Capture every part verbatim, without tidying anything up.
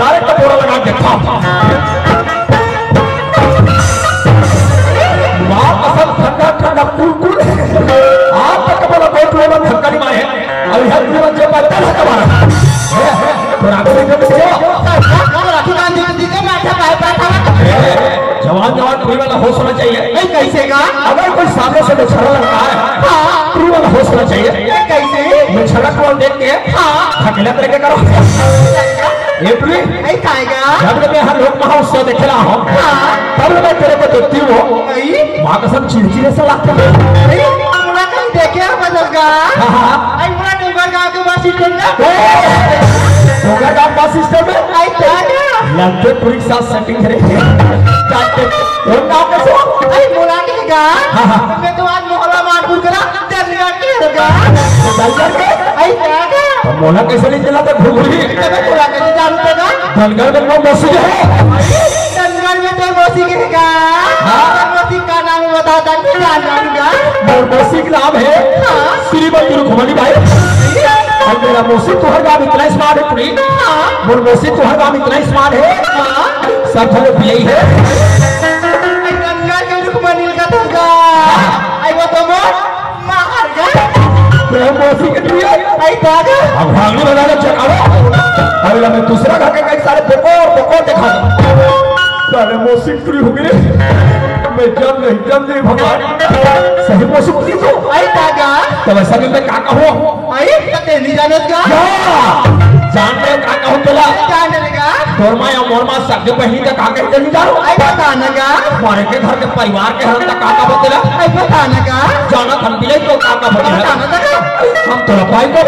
Direct बोरा लगा के था। माँ कसम, ठंडा ठंडा कुल कुल। आज तक बोला कोई टूरा में धक्का नहीं मारे। अभी हर टूरा जो बता है तुम्हारा। तो राखी दे दो। राखी बांध दे दीजिए, मैं अच्छा पाए पाए था। जवान जवान टूरी वाला होश होना चाहिए। नहीं, कैसे का? अगर कोई सामने से बिछड़ा लड़का है, हाँ। टूरी वाला होश होना चाहिए। ये कैसे? बिछड़ा को देख के, हाँ। थकेला करके करो। ये टूरी, नहीं खाएगा। जब मैं हर लोक महोत्सव देखे रहा हूँ, हाँ। तब मैं तेरे को देखती हूँ। नहीं। माँ कसम चिड़चिड़े से लगता है। नहीं, हमरा कहीं देखे बदल का। हाँ, हाँ। आई हमरा डोंगरगांव के बस स्टैंड में। ए, डोंगरगांव बस स्टैंड में? आई क्या क्या? लड़के टूरी के साथ सेटिंग करे। कौन गाँव का सो? आई मुलानी का। हाँ, हाँ। मैं तो आज मोहल्ला मानपुर करा, दंगा के होगा। दंगा के? आई क्या क्या? तो मोहल्ला कैसे नहीं चला था घुघुरी? तबे मोहल्ला कैसे जानू तेरा? धनगर में कौन मौसी है? धनगर में तो मौसी के का? हाँ। मौसी का नाम बता, ताकि जान जाऊंगा। मोर मौसी का नाम है हाँ। श्रीमती रुक्मणी बाई। और मेरा मौसी तुहर गाँव इतना स्मार्ट है टूरी। हाँ। मोर मौसी तुहर गाँव इतना स्मार्ट है। हाँ। सब झगड़े पिए है। गंगा के रुक्मणी का धरगा। आई वो तो मोर मार गया। प्रेम मौसी के लिए। आई दादा। अब भागने वाला ने चढ़ावा। अरे मैं दूसरा घर के कई सारे बकोर, बकोर दिखा दो। सारे मौसी टूरी हो गए। मैं जम नहीं, जम नहीं भगवान। सही मौसी टूरी तो। आई दादा। तो वैसा भी मैं का कहूँ? आई, कते नहीं जानत का? या! जान ले का कहूँ तोला? जान लेगा? तोर माँ या मोर माँ सगे बहिनी का का कहते नहीं जानो? आई, बता न का? मारे के घर के परिवार के हरन का का बतेला? आई, बता न का? जाना हम बिलाई तो का का बतेला? बता न का? हम तोला पाई को।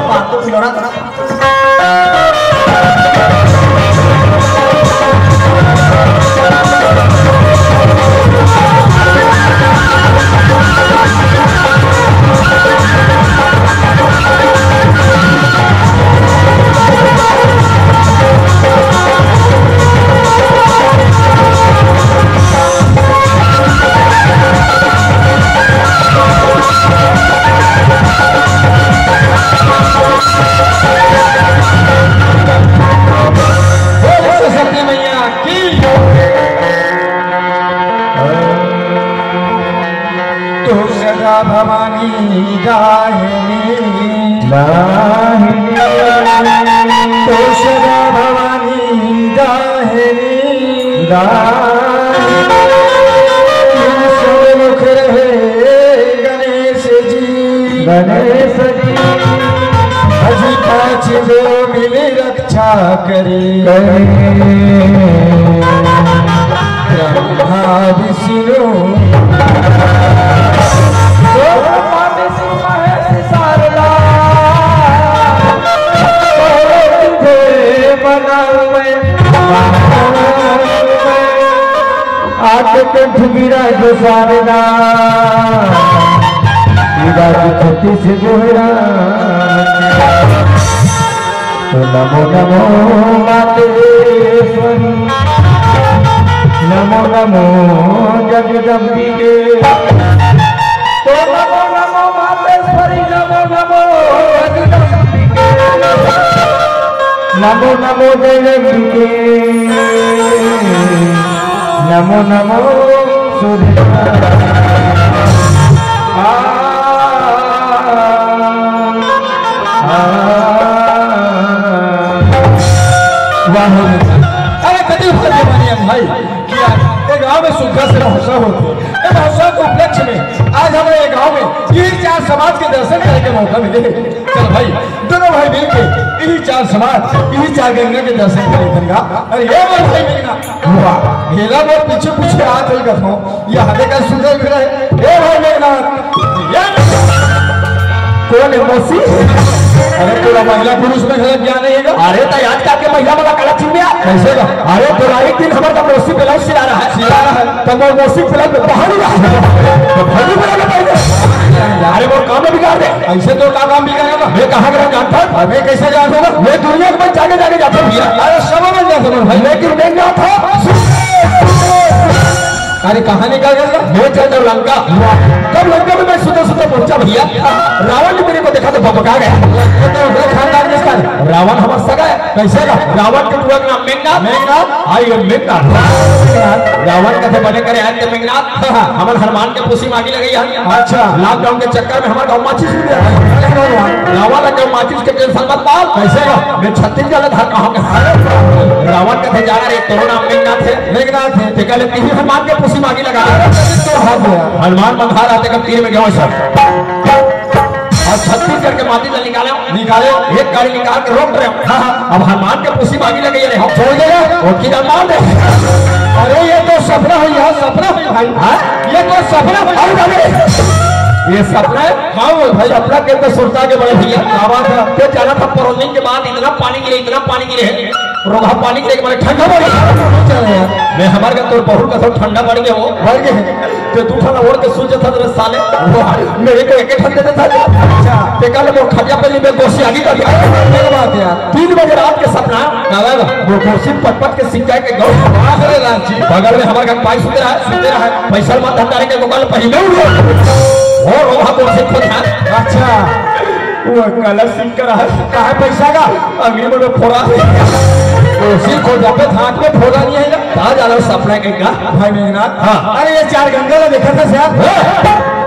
बात तो सिलोड़ा बोलो सरस्वती मैया की। तू सदा भवानी दाहिनी। दाहिनी। तू सदा भवानी दाहिनी। दाहिनी। तू सन्मुख रहे गणेश जी। गणेश जी। अजी पाँच गो मिली रख रक्षा करे। करे। ब्रह्मा विष्णु। ब्रह्मा विष्णु महेश शारदा। तुझे मनावे। आके कंठ विराज शारदा। विराज छत्तीस गोहरा। तो नमो नमो मातेश्वरी, नमो नमो जगदम्बिके। तो नमो नमो मातेश्वरी, नमो नमो जगदम्बिके। नमो नमो जगदम्बिके, नमो नमो सूर्य। आ, आ, वाह। अरे कति भाग्यवानी हम भाई कि आज ए गांव में सुग्घर से महोत्सव होथे। ए महोत्सव के उपलक्ष्य में आज हमर ए गांव में इही चार समाज के दर्शन करे के मौका मिले हे। चल भाई, दोनों भाई मिलके इही चार समाज, इही चार गंगा के दर्शन करे गंगा। अरे ए मोर भाई मेघनाथ, वाह, मेला मोर पीछे पीछे आ चल कथो, ये हदे का सुंदर मिला है। ए भाई मेघनाथ, ये कौन है मौसी? अरे तोला महिला पुरुष में घलक ज्ञान नहीं है का? अरे तो आज काल के महिला वाला काला चिन्ह आ। कैसे का? अरे तोला एक दिन हमर का मौसी ब्लाउज सिला रहा है। सिला रहा है। तो मोर मौसी ब्लाउज में बहानी रहा है। तो भाई मेरा ना भाई। अरे मोर काम में बिगाड़ दे। ऐसे तो का काम बिगाड़ेगा? मैं कहाँ गया जानता हूँ? मैं कैसे जानता हूँ? मैं दुनिया में जाके जाके जाता हूँ भैया। अरे सब में जाता हूँ भाई। लेकिन मैं क्या था? अरे कहाँ निकल गया? मैं चल जाऊँ लंका। तो लंका में मैं सुते सुते पहुंचा भैया, रावण ने मेरे को देखा तो भभका गया। तो उनका खानदान किसका है? रावण हमारा सगा है। कैसे का? रावण के बुआ का नाम मेघनाथ। मेघनाथ? हाँ, ये मेघनाथ। रावण कथे बने करे आए थे मेघनाथ। हाँ, हाँ। हमर हनुमान के पूछी मांगी लगे यहाँ। अच्छा। लॉकडाउन के चक्कर में हमारे गाँव माचिस भी गया। रावण का गाँव माचिस के टेंशन मत पाल। कैसे का? मैं छत्तीसगढ़ ला धार कहाँ का? रावण कथे जाना रे, तोरो नाम मेघनाथ है। मेघनाथ है। ते कहले, "तिही हनुमान के पूछी मांगी लगा।" तो हाथ गया। हनुमान मंगहा रहते कब तीर में गए सब। और छत्तीसगढ़ के माटी ला निकाले। निकाले। एक गाड़ी निकाल के रोक रहे हो। हाँ, हाँ। अब हनुमान के पूछी मांगी लगे, "ये रे, हम छोड़ दे रहे हो।" वो की मार दे। अरे, ये तो सपना है यार, सपना है भाई। हाँ? ये तो सपना है। अरे, अरे, ये सपना है? हाँ, वो भाई, सपना के तो सुरता के बड़े भैया। क्या बात है? ये जाना था, परोजनी के बाद इतना पानी गिरे, इतना पानी गिरे। रोगहा पानी के एक बार ठंडा पड़ गया। चल यार। मैं हमारे का तोर बहुत का सब ठंडा पड़ गया वो। पड़ गया। तो तू ठंडा ओढ़ के सूझ जाता तेरे साले। वाह, मेरे को एक ठंडे देता था। अच्छा। ते कल वो खटिया पे मैं गोसी आगी कर दिया। क्या बात है यार। तीन बजे रात के सपना। काला वो गोसी पटपट के सिंचाई के गौ। अरे राम जी। बगल में हमारे का पाई सुते रहा, सुते रहा। पैसा मत हटाने के गोपाल पहले उठो। वो रोगहा गोसी खोद। अच्छा। वो कलर सिंह कर रहा है। कहाँ पैसा का? अंगड़ी में फोड़ा। तो सिर खोल जापे, हाथ में फोड़ा नहीं है ना। कहाँ जा रहा हूँ सपना कहीं का? भाई मेघनाथ। हाँ। अरे ये चार गंगा ला देखा था सर। हाँ।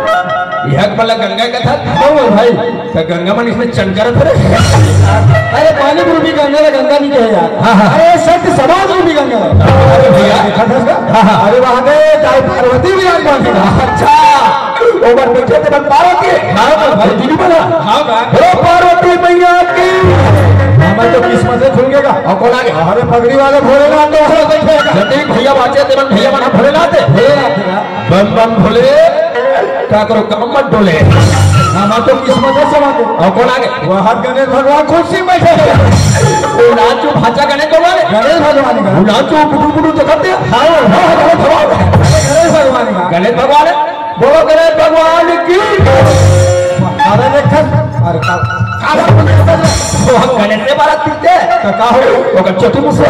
यह वाला गंगा का था। कौन है भाई? तो गंगा मन इसमें चंकर थे। अरे पानी रूपी गंगा ला गंगा नहीं कहे यार। हाँ, हाँ। अरे सत्य समाज रूपी गंगा। अरे भैया। देखा था इसका? हाँ, हाँ। अरे वहाँ पे ताई पार्वती विराजमान थी। अच्छा। ओकर पीछे ते बन पार्वती। हाँ, हाँ, भाई। दीदी बना। हाँ, हाँ। बोलो पार्वती मैया की। हमारे तो किस्मत से खुल गया। और कौन आगे? अरे पगड़ी वाले भोलेनाथ तो वहाँ बैठे हैं। जल्दी भैया बाचे, ते बन भैया बना भोलेनाथ है। भोलेनाथ है। बम बम भोले, का करो काम मत डोले। हमारे तो किस्मत है समा को। और कौन आगे? वहाँ गणेश भगवान खुद से बैठे हैं। वो नाचू भाचा गणेश भगवान है। गणेश भगवान का। वो नाचू बुटू बुटू तो करते हैं। हाँ, हाँ, गणेश भगवान। गणेश भगवान का। गणेश भगवान है। बोलो गणेश भगवान की। अरे देख, अरे का-, काला वो गणेश से बारात पीते। तो का हो? वो का चोटी मुसवा।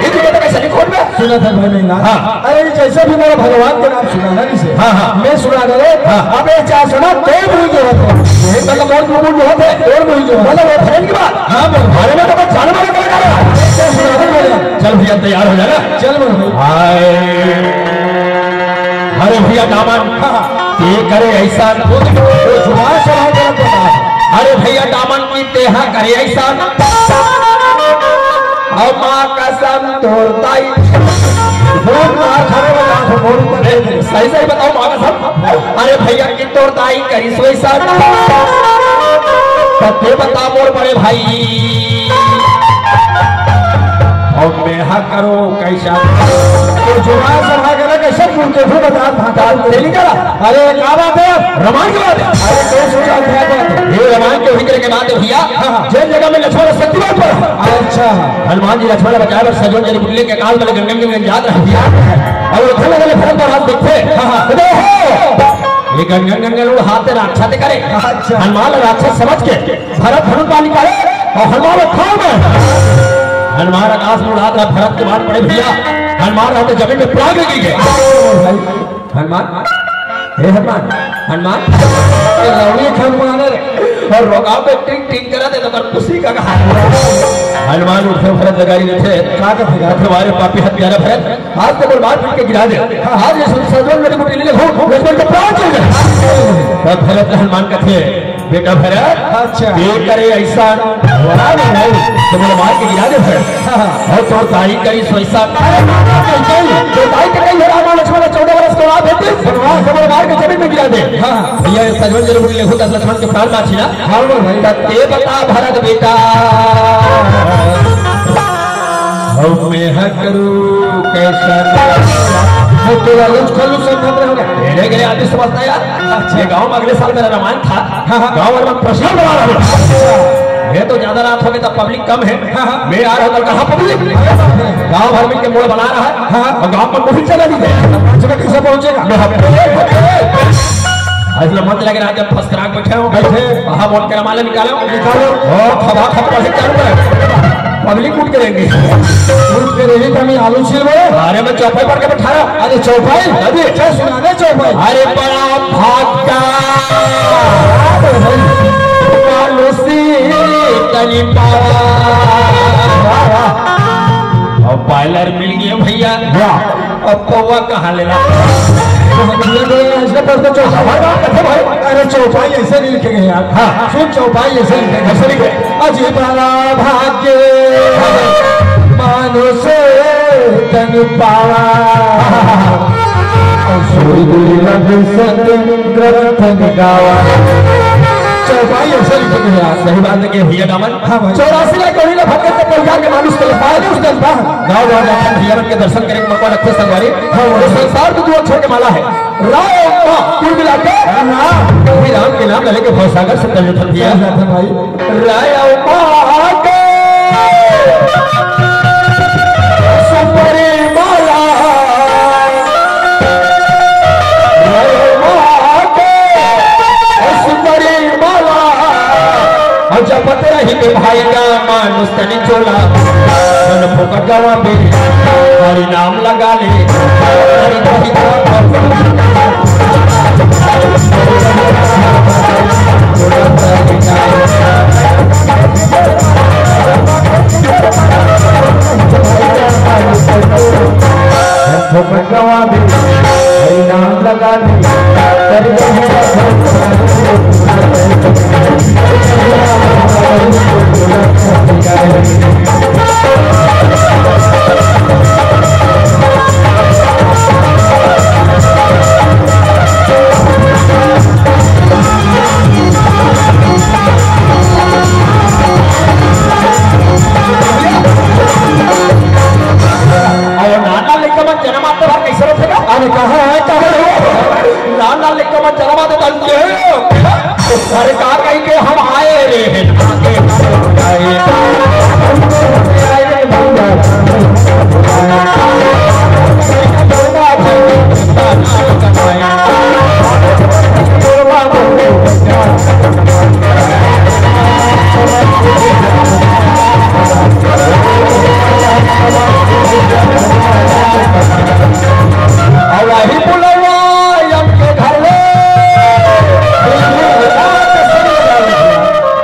ये भी कहता कैसे नहीं खोल में? सुना था भाई महीना। हाँ। अरे ये जैसे भी मेरा भगवान के नाम सुना ना इसे। हाँ, हाँ। मैं सुना दे। हाँ। अब ये चार सुना, कोई भूल जो होते। ये मतलब बहुत भूल जो होते, कोई भूल जो होते। मतलब वो friend की बात। हाँ, बोल। अरे मैं तो बस जाने वाले को लगा रहा। क्या सुना था मेरा? चल भैया तैयार हो जाना। चल बोल भाई। हाय। अरे भैया दामन, हाँ, हाँ। ये करे ऐसा, वो जुबान से बाहर गलत बता। अरे भैया दामन की तेहा करे ऐसा। और माँ कसम तोर ताई। बहुत मार खाने वाला है, बहुत ऊपर से। सही सही बताओ माँ कसम। अरे भैया की तोर ताई करी सोई सर। तो ते बता मोर बड़े भाई। और मेहा करो कैसा। तो जुबान संभाल के ना, कैसे बोलते थे, बता, बता, तेरी करा। अरे, क्या बात है? रमान की बात है। अरे, कोई सोचा था क्या? ये रमान के भीतर के बात है भैया। हाँ, हाँ। जिन जगह में लक्ष्मण शक्तिमान पर। अच्छा। हनुमान जी लक्ष्मण बचाए बर सजोन जन बुल्ले के काल में गंगन के जात रहे भैया। और उधर लगे भरत महाराज दिखते। हाँ, हाँ। तो हो। ये गंगन गंगन उड़ हाथ राक्षस करे। अच्छा। हनुमान राक्षस समझ के भरत धनुष बाण निकाले और हनुमान खाओ में। हनुमान आकाश में उड़ात रहा, भरत के बाण पड़े भैया। हनुमान रहते जमीन में प्राग गिर गए। हनुमान, हे हनुमान, हनुमान, ये लौड़ी हनुमान है। और रोगा पे टिंग टिंग करा दे तो पर खुशी का कहा। हनुमान उठे भरत लगाई रखे। क्या कहते हैं? हमारे पापी हत्यारा भरत। आज तो बोल मार पीट के गिरा दे। हाँ, आज ये सजवन मेरे को टिल्ली हो, लक्ष्मण के प्राण चल गए। तब भरत हनुमान कथे, "बेटा भरत, अच्छा। ये करे ऐसा, वाह रे भाई, तो बोले मार के गिरा दे भरत। हाँ, हाँ। और तो ताई करी सोईसा, अरे मार के गई, तो ताई के कहीं राम लक्ष्मण चौदह वर्ष को आप होते, भगवान से बोले मार के जमीन में गिरा दे।" हाँ, हाँ। भैया, ये सजवन जरूर बोले, "हो दस लक्ष्मण के प्राण बाँची ना।" हाँ, बोल भाई। तब ते बता भरत बेटा। अब मैं ह करूँ कैसा? मैं तोला लुच खलू समझत रहे हो ना। मेरे गए आदमी समझता यार। अच्छा। ये गांव में अगले साल मेरा रामायण था। हाँ, हाँ। गांव भर में प्रश्न बना रहा हूँ। अच्छा। मैं तो ज्यादा रात हो गई, तब पब्लिक कम है। हाँ, हाँ। मैं आ रहा हूँ, कल कहाँ पब्लिक? अरे बाप रे। गांव भर में के मोड़ बना रहा है। हाँ, हाँ। और गांव में कोई चला नहीं गया। अच्छा, कैसे पहुंचेगा? मैं हफ्ते में, ऐसे मत लगे रहा, जब फर्स्ट क्लास बैठे हो। बैठे। हाँ, वोट के रमाले निकालो। निकालो। और खबा खब पढ़े चालू करें। बिल्ली कूट के रहेंगे। कूट के रही तो मैं आलू छील बोले। अरे मैं चौपाई पढ़ के बैठा रहा। अरे चौपाई? अरे अच्छा सुना दे चौपाई। अरे बड़ा भाग्य मानुषी तनी पावा। अब बॉयलर मिल गया भैया। वाह। अब पौवा कहाँ लेना? तो हम ये बोले, ऐसे पढ़ते चौपाई। हमारे बात करते भाई। अरे चौपाई ऐसे नहीं लिखे गए यार। हाँ। सुन चौपाई ऐसे लिखे गए। ऐसे लिखे। अजी बड़ा भाग्य मानुष तन पावा। सूर दुर्लभ सत ग्रंथ गावा। चौपाई ऐसे लिखे गए यार। सही बात है कि भैया दामन हाँ भाई। चौरासी लाख कोड़ी ना भटकत के परिवार के मानुष के लिए पाए उस दिन बा। गाँव गाँव जाकर भैया के दर्शन करें, मौका रखे संगवारी। हाँ, वो संसार तो दो अक्षर के माला है। राय और माँ, कुल मिला के राम। वही राम के नाम लेके भवसागर से तल उठल भैया। क्या बात है भाई? राय और माँ के सुंदरी माला। राय और माँ के सुंदरी माला। और जपत रही के भाई का मानुष तनी चोला, मन फोकट गवा पे हरि नाम लगा ले, हरि कही का फोकट गवा पे हरि नाम लगा ले। अरे नाना लइका मन जनम आते बार कैसे रथे का? अरे कहाँ है, कहाँ है? नाना लइका मन जनम आते बार के अरे का कहीं के हम आए रे हैं। और वही बुलवा के घर ले।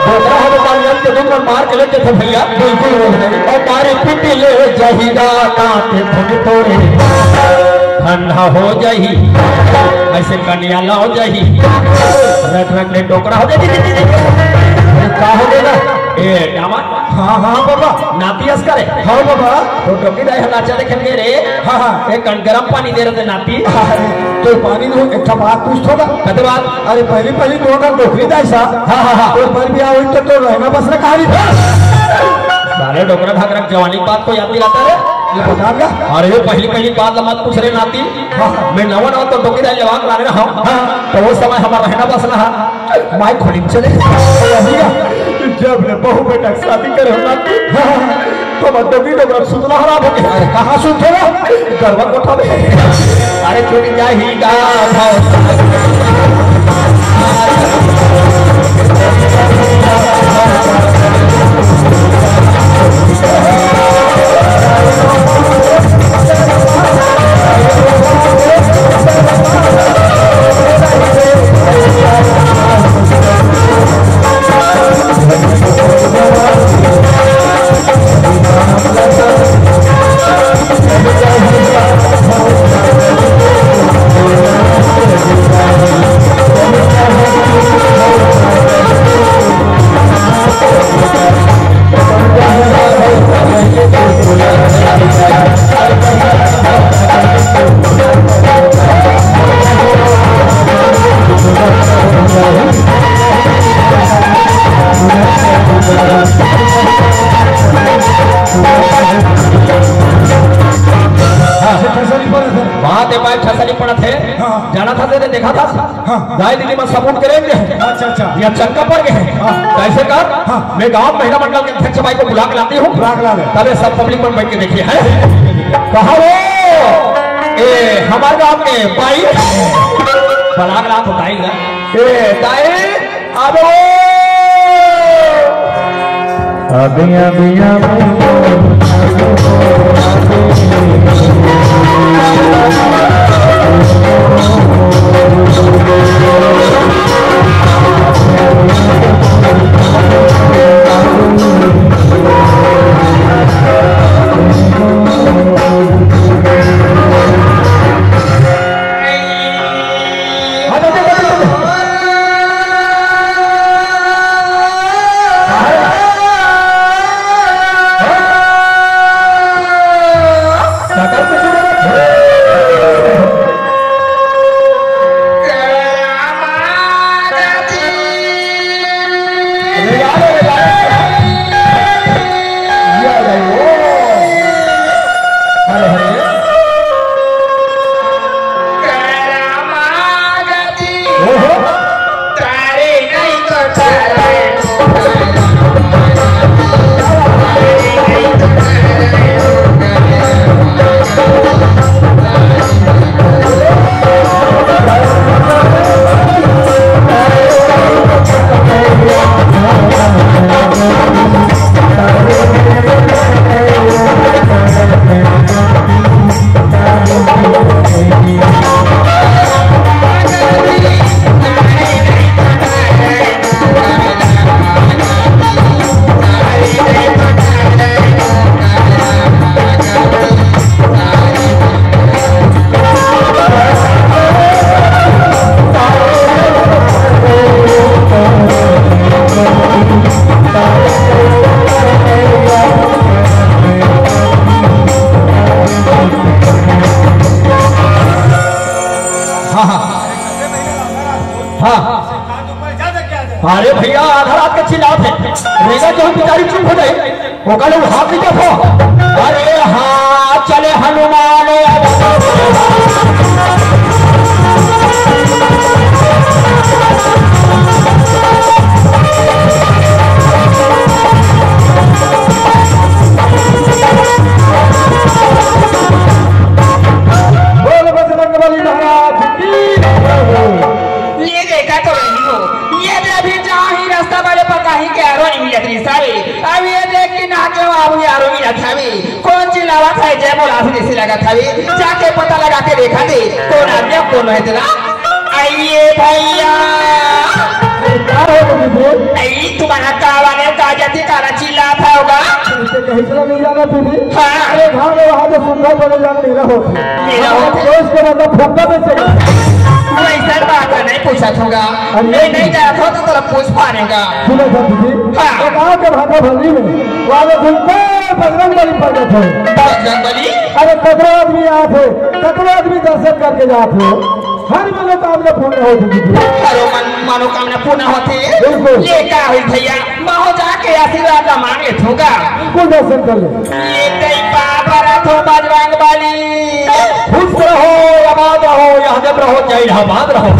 बोतरा हो तो पानी के दूध में मार के लेके थे भैया। बिल्कुल हो गई। और मारी पीटी ले जहीदा काटे फुट तोरे। ठंडा हो जाही। ऐसे कनियाला हो जाही। रट रट ले डोकरा हो जाही। अरे का हो गया? ए, दामाद। हाँ, हाँ, बाबा। नाती अस करे। हाँ, बाबा। तो डोकरी दाई ह नाचा देखे गे रे। हाँ, हाँ। एक कन गरम पानी दे रहे थे नाती। अरे, तो पानी नो, एक ठा बात पूछ थोड़ा। कते बात? अरे, पहली, पहली तो अगर डोकरी दाई सा। हाँ, हाँ, हाँ। तो पर भी आओ, इनके तो रहना बसना कहाँ नहीं था? साले डोकरा भाग रख, जवानी बात को याद दिलाता रे। ये बता क्या? अरे, ये पहली, पहली बात मत पूछ रे नाती। हाँ, हाँ। मैं नवा, नवा तो डोकरी दाई लेवा के लाने रहा हूँ। हाँ। तो उस समय हमारा रहना बसना है। माई खोली में चले। भैया, जब ले बहू बेटा के शादी करे हो ना, तो मैं डोगी डोगरा सुतना हराम हो गया। अरे, कहाँ सुनते हो? गरबा कोठा में। अरे, चुन जाही गा भाव। बात ए पाए ठसनी पड़त हे। हाँ। जाना था तेरे, देखा था। हाँ। दाई दीदी मन सबूत करेंगे। अच्छा, अच्छा। या चक्का पड़ गए। हाँ। कैसे कर? हाँ। मैं गांव महिला मंडल के अध्यक्ष बाई को बुला के लाती हूँ। बुला के ला ले। तबे सब पब्लिक मन बैठ के देखिए, है? कहा वो? ए, हमारे गांव के बाई। बुला के ला तो दाई ना। ए, दाई, अबे वो। अभी अभी अभी हाँ, हाँ। हाँ। अरे भैया, आधा रात के चिल्लात हे। रेंगा जो बेचारी चुप हो जाए, ओकर ले हाथ नहीं देखो। अरे हाँ, चले हनुमान। बोल बजरंग बली महाराज की। ये देखा तो रही हो, ये दे अभी जहाँ ही रास्ता बड़े पका ही के आरो नहीं मिलत रही सारे। अब ये देख के ना के बाबू यारो मिलत हवे। कौन चिल्लावत है, जय बोला से जैसे लगत हवे। जाके पता लगा के देखा दे, कौन आदमी अब कौन है तेरा। आइए भैया। अरे का हो गया दीदी? आई तुम्हारा का वाले का जाति का चिल्लात होगा। इसे कहीं से नहीं जाना दीदी। हाँ। अरे घर में वहाँ जो सुंदर बने जान मेरा होता। मेरा होता। दोस्त के मतलब फुक्का में चले। वैसा बात है, नहीं पूछा होगा। अरे नहीं, नहीं जाना था तो तेरा पूछ पाने का। सुनो सर दीदी। हाँ। तो गाँव के भागा भली में वाले बिल्कुल बजरंग बली प्रकट है। बजरंग बली? अरे कतरा आदमी आए थे, कतरा आदमी दर्शन करके जाते हो। हर मनोकामना पूर्ण हो चुकी थी। हर मन-, मनोकामना पूर्ण होती। बिल्कुल। ये का हुई भैया, मैं हो जाके आशीर्वाद ला मांग लेथूं का। बिल्कुल दर्शन कर ले। ये कई पाप रथो बजरंग बली। खुश रहो, आबाद रहो, यहाँ जब रहो, चाहे इलाहाबाद रहो।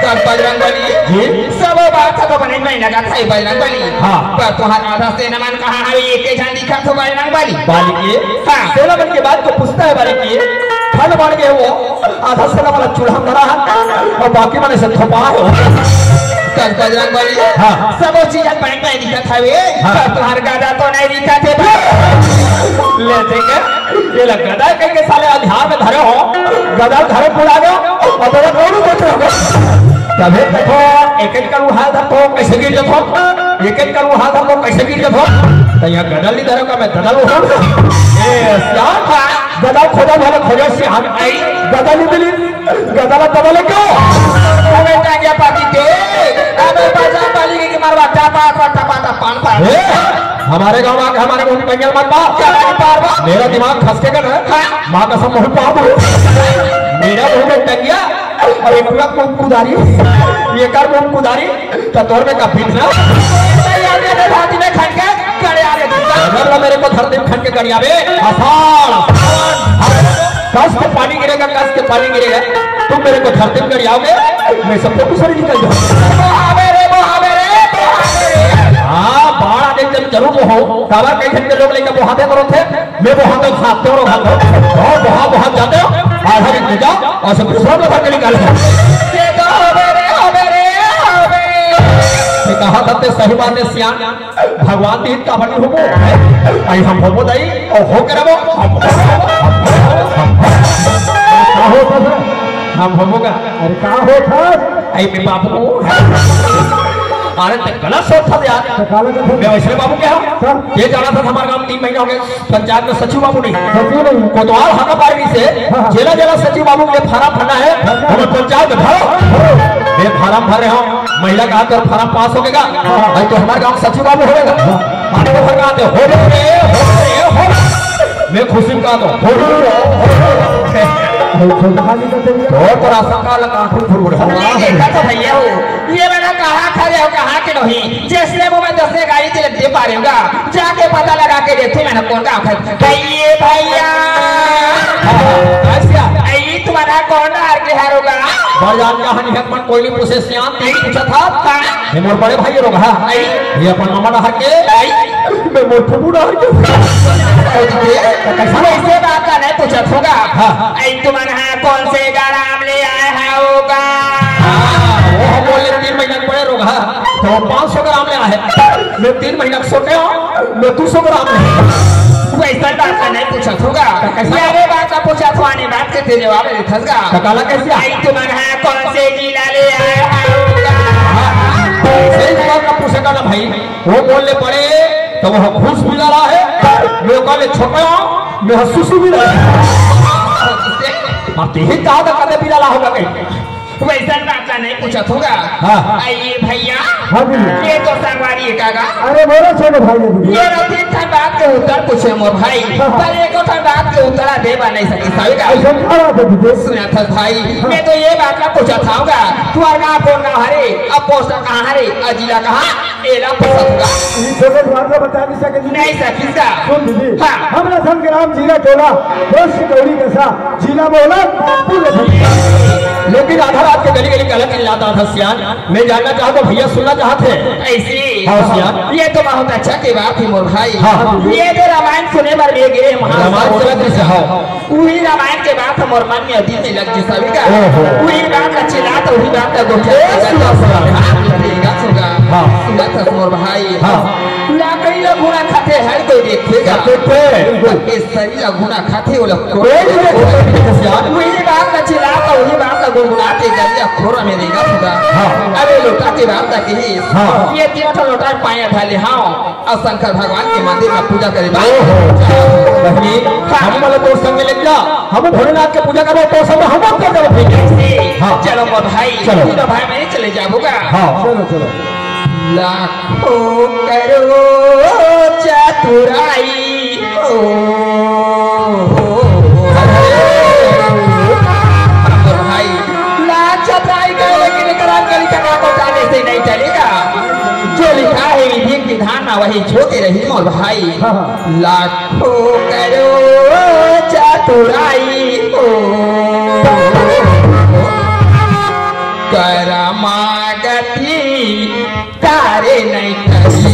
कर बजरंग बली। जी। सब बात तो बने में लगा था बजरंग बली। हाँ। पर तुम्हारा आधा सेना मन कहाँ है, ये के जान दिखा तो बजरंग बली। बाली के? हाँ। सेना मन के बाद तो पूछता है बाली के, खन बाढ़ के वो आधा सेना वाला चूल्हा में धरा है और बाकी मन से थोपा है। कर बजरंग बली। हाँ। सब चीज बने में दिखा था वे, हाँ। पर तुम्हारा गदा तो नहीं दिखा थे। ले देखे, ये लग गदा कहीं के साले अधार में धरे हो, गदा धरे बुला गयो, और तेरा कौन बैठे हो? तबे देखो, एक एक करू हाथ धरतो, कैसे गिर जातो? एक एक करू हाथ धरतो, कैसे गिर जातो? तो यहाँ गदा नहीं धरो का, मैं गदा लो। ए, श्याम, गदा खोजा भले खोजा से हम आई, गदा नहीं मिली, गदा ला दबा ले क्यों? अबे टांगिया पाती के, अबे बाजा पाली के मारवा, टापा, टापा, टापा, टापा, पान, पान। ए, हमारे गांव आके हमारे मुंह में टंगिया मत मार। क्या नहीं पार बा? मेरा दिमाग खसके कर है। हाँ। माँ कसम मुंह पाप हो। मेरा मुंह में टंगिया और एक पूरा मुंह कुदारी, ये कर मुंह कुदारी, तो तोर में का पीटना। यार, मेरे छाती में खटके, गड़े आ रहे। अगर ना मेरे को धरती में खटके गड़िया बे, आसान। कस के पानी गिरेगा, कस के पानी गिरेगा। तुम मेरे को धरती में गड़ियाओगे, मैं सबको कुछ नहीं निकल जाऊंगा। बहावे रे, बहावे रे, बहावे रे। हाँ, बाढ़ आने जब जरूर हो, काबर कई घंटे लोग लेकर बहाते करो थे। मैं बहुत दम साथ तेरो हाथ हो। बहुत, बहुत, बहुत जाते हो। आधा भी पूजा और सब दूसरा में भर के निकाले। ये तो हवे रे, हवे रे, हवे। ठीक कहा था ते सही बात है सियान, भगवान दीन का बनी होबो। आई हम होबो दाई, और हो करबो। का होत हे? हम होबो का? अरे का होत हे? आई मैं बाबू। अरे ते गलत सोच था यार। तो काला का मैं वैसे बाबू क्या? हाँ। ये जाना था हमारे गांव तीन महीना हो गए। पंचायत में सचिव बाबू नहीं। सचिव नहीं। कोतवाल हाका पार्टी से हाँ, हाँ। जेला जेला सचिव बाबू के फार्म भरना है, हाँ, हाँ। हम पंचायत में भरो। हाँ। मैं फार्म भर रहे हूँ, महिला का हाथ और फार्म पास हो गया। हाँ, हाँ। भाई तो हमारे गांव सचिव बाबू होगा। हाँ। हम तो भर आते हो रे, हो रे, हो रे। मैं खुशी का तो हो रे, हो रे। तो तो राशन का लगा आंखों फुरफुर हो। ये देखा तो भैया हो, ये मैंने कहा खड़े हो, कहा के नहीं, जैसे वो मैं दस गाड़ी तिलक दे पा रहे होगा। जाके पता लगा के देखो मैंने कौन का आंखा है। भैया, भैया। हाँ, हाँ, ऐसा। आई तुम्हारा कौन हार के हारोगा? बाजार का हनी हक मन कोई नहीं पूछे, सियान नहीं पूछा था। हाँ। ये मोर बड़े भाई लोग, हाँ। आई। ये अपन मामा डहर के। आई। मैं मोर फूफू डहर के। कैसे? वैसे बात का नहीं पूछा होगा। हाँ। आई तुम्हारा कौन से ग्राम ले आए होगा? हाँ, वो हम बोले तीन महीना के बड़े लोग, हाँ। तो पाँच सौ ग्राम ले आए। मैं तीन महीना के सोते हो। मैं तू सौ ग्राम नहीं। वैसा बात का नहीं पूछा होगा। तो कैसा? यारे बात का पूछा तो आने बात के तेरे जवाब दे थसगा। तो काला कैसे? आई तुम्हारा कौन से जिला ले आया होगा? हाँ, सही जवाब का पूछेगा ना भाई। वो बोलने पड़े तो वो घूस भी डाला है, मैं बोले छोटा हूँ, मैं सुसु भी डाला है। अब यही कहा था कदे भी डाला होगा कहीं। वैसन बात ला नहीं पूछत होगा। हाँ। आइए भैया, हाँ जी। ये तो संगवारी है कागा। अरे बोलो छोटे भाई, ये दीदी। ये रतिन ठन बात के उत्तर पूछे मोर भाई, हाँ, हाँ। पर एको ठन बात के उत्तर दे बा नहीं सकी, सही का? ऐसा क्या बात है दीदी? सुना था भाई, हाँ। मैं तो ये बात ला पूछत होगा, तुम्हार गाँव कौन गाँव हरे, अब पोस्ट कहाँ हरे, और जिला कहाँ, एला पूछत होगा। ये छोटे बात ला बता नहीं सके दीदी। नहीं सकी का? सुन दीदी, हाँ। हमरा संग्राम जिला टोला, दोस्त कौड़ी कसा, जिला बोला, पूरे लेकिन आधा रात के गली गली गलत चिल्लाता था सियान। मैं जानना चाहता हूँ, भैया सुनना चाहते हैं। ऐसी? हाँ, सियान। ये तो बहुत अच्छा की बात है मोर भाई। हाँ। ये तो रामायण सुने बर भी गिरे महाराज। रामायण बोला जैसे, हाँ। वही रामायण के बात हमर मन में अभी में लग गई सभी का। ओहो। वही बात का चिल्लात, वही बात का गोठिया। ए, सुना, सुना। हाँ, ठीक है, सुना। हाँ। सुना था मोर भाई। हाँ। लाकड़ी ला घुना खाथे, हर कोई देखेगा। देखे। ये सही ला घुना खाथे, वो लोग कोई नहीं देखे, देखे, देखे, यार। वही बात का चिल्लाता, वही बात का गुनगुनाते, गलिया खोरा में नहीं गा सुना। हाँ। अरे लोटा के बात का कही। हाँ। ये तीन ठो लोटा पाया था ले, हाँ। और शंकर भगवान के मंदिर में पूजा करे बा। ओहो। बहनी, हाँ। हम वाला तो संग ले जा, हम भोलेनाथ के पूजा करबो, तो सब हम कर देबो फिर। हाँ। चलो मोर भाई, चलो। तीनों भाई मैं चले जाबूगा। हाँ। चलो, चलो। लाखों करोड़ चतुराई हो। मोर भाई, लाख चतुराई करे, लेकिन एकरा अंकल का नाम बताने से नहीं चलेगा। जो लिखा है विधि विधान में, वही छोटे रही मोर भाई। हाँ, हाँ। लाखों करोड़ चतुराई हो, करमा गति तारे नहीं करी।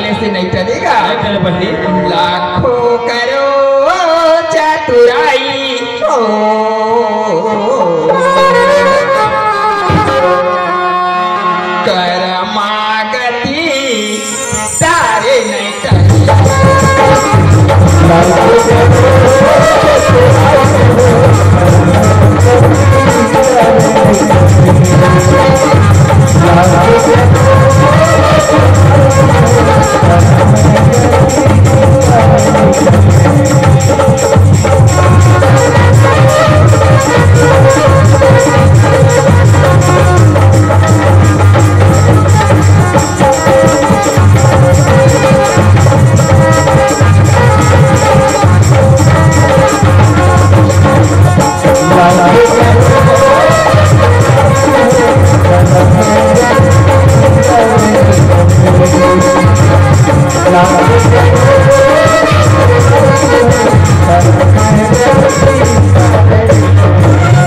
ऐसे नहीं चलेगा। नहीं चले बहिनी। लाखों करो चतुराई हो, करमा गति तारे नहीं चले।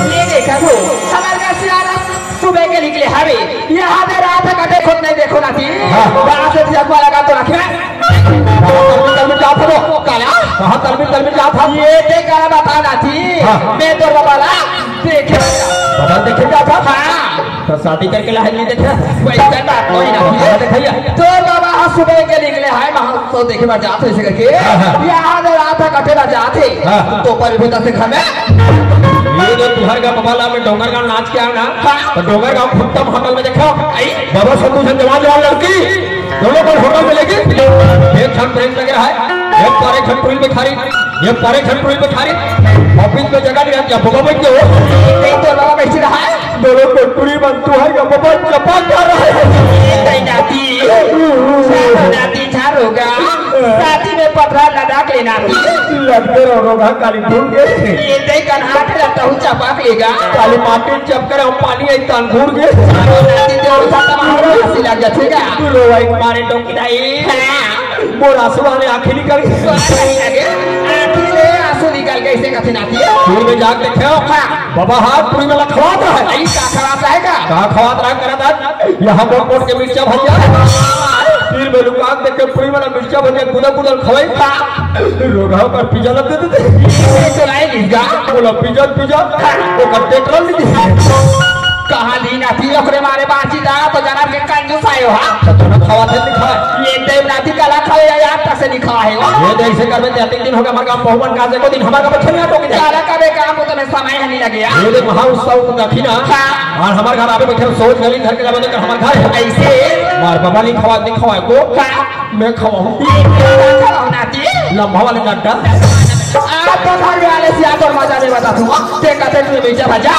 ये देखा हो, हमार घर से आ रहा सुबह के निकले हवे, यहाँ पे रात कटे खुद नहीं देखो ना थी। हाँ। बाहर से जगवा लगा तो रखे। कहाँ तलमिल तलमिल जात हवो? काला? कहाँ तलमिल तलमिल जात हवो? ये ते काला बता ना थी। हाँ। मैं तो बाबा ला देखे। बाबा देखे जात हवो? हाँ। तो शादी करके ला है नहीं देखे? वही तो बात कोई ना। हाँ, देखिए। तो बाबा हाँ सुबह के निकले है, वहाँ तो देखे बात जात है इसे करके। हाँ, हाँ। यहाँ पे रात कटे बात जात है। हाँ। तो पर भी दस घर में। ये जो तुहर का बाबा ला में डोंगरगांव नाच के आया ना, हाँ। तो डोंगरगांव भुट्टा होटल में देखा, आई। बाबा सब कुछ जवान जवान लड़की, दोनों पर होटल में लेके, एक झन ब्रेक लगे है, एक पर एक झन टुरी भिखारी, एक पर एक झन टुरी भिखारी, ऑफिस में जगह नहीं रहती, अब बाबा बैठ के हो। नहीं तो बाबा बैठ रहा है। दोनों को टुरी बनतू है, ये बाबा चपा कर रहा है। ये नहीं जाती, जाती झार होगा। शादी में पतरा लदाख लेना थी। लदके रहो रोगा काली भूल गए। ये दे कन्हाट लगता हूँ चपाक लेगा। काली माटी चपकर हम पानी आई तान घूर गए। शादी के और साथ हमारा हंसी लग जाएगा। तू रो भाई मारे डोंकी दाई। हाँ। मोर आंसू आने आंखें निकल गए। आंखें ले आंसू निकल गए, इसे कथे नाती। दूर में जाके देखो। हाँ। बाबा हाथ पूरी में लखवात रहा है। नहीं, का खराब रहेगा? का खवात रहा करत आज? यहाँ मोट मोट के मिर्चा भजिया। तीर में लुका के देख के पूरी वाला मिर्चा भजिया कुदल कुदल खवाई। रोगहा पर पिज्जा लग देते थे। ये तो लाए लिखा। बोला पिज्जा, पिज्जा। वो कब पेट्रोल नहीं दी। कहाँ ली ना थी ओकरे मारे बाची दा तो जनाब के कंजूस आयो हा। तो तूने खवात है लिखा है। ये देव नाती कला खाओ या यार तसे लिखा है। ये देख से कर में तीन दिन होगा हमारे गांव पहुवन का से को दिन हमारे गांव में छनिया टोक दे। काला का बे काम को तो मैं समय नहीं लगे यार। ये देख महाउत्सव को दखिना। हाँ। और हमारे घर आवे बैठे सोच गली घर के जावे तो हमारे घर है। ऐसे? मार बाबा नहीं खवा, नहीं खवाए को। हाँ। मैं खवाऊं। ये क्या खवाओ नाती? लंबा वाले डंडा। आप तो घर वाले से आकर मजा नहीं बता तू। ते कहते तू बेचा भजा।